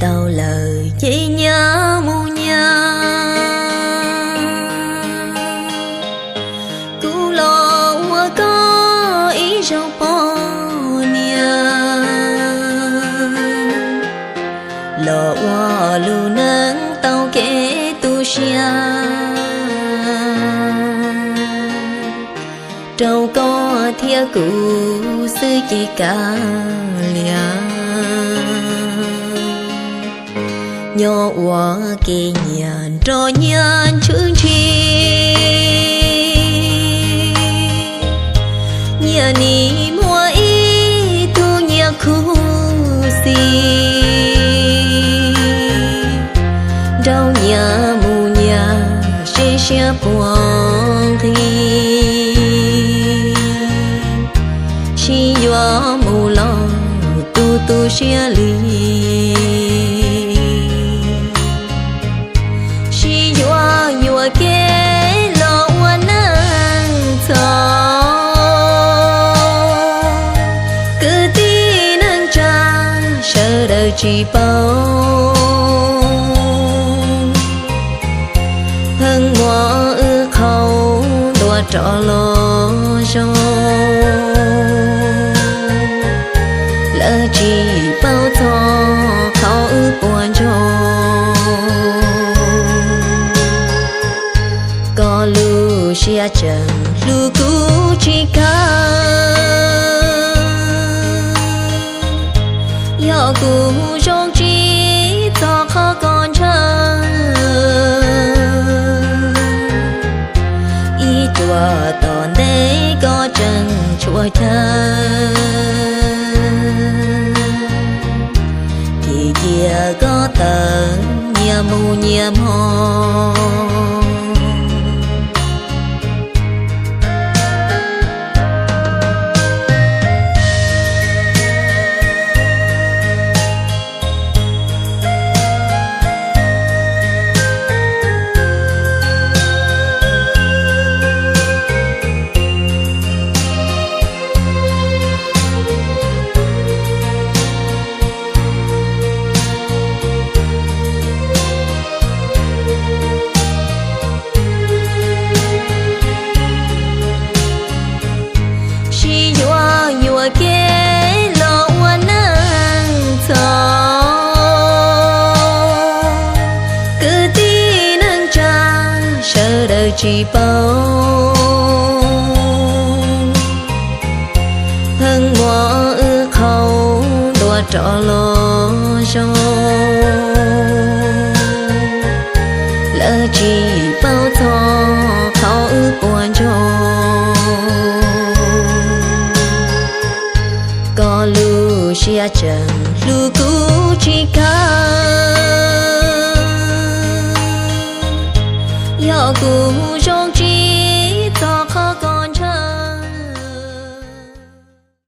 tau lawm ces nyias mus nyias. Kuv los ua koj ib zaug poj niam, los ua lub neej tau kev tu siab rau koj thiab kuv xwb ces kav liam. Nyob ua ke nyias nrog nyias ntshwb ntshis, nyias nim muaj ib tug nyias khuv xim, nrog nyias mus nyias seb siab puas nqhis, sib yuav mus los tu tu siab li. Sib yuav yuam kev los ua neej txhaum, kwv tij neej tsa sawv daws tsis paub. Pheej muab wb qhau ntua rov los zoo, lawv tsis paub txog qhov wb puas ntsoog. Koj lub siab tseem hlub kuv tsis kawg, yog kuv zoo tsis txog qhov koj ntshaw. Ib cuam tom ntej koj tseem tshuav chaw, ces cia koj tawm nyias mus nyias hmo. Sib yuav yuam kev los ua neej txhaum, kwv tij neej tsa sawv daws tsis paub. Pheej muab wb qhau ntua rov los zoo, lawv tsis paub txog qhov wb puas ntsoog. Koj lub siab tseem hlub kuv tsis kawg, yog kuv zoo tsis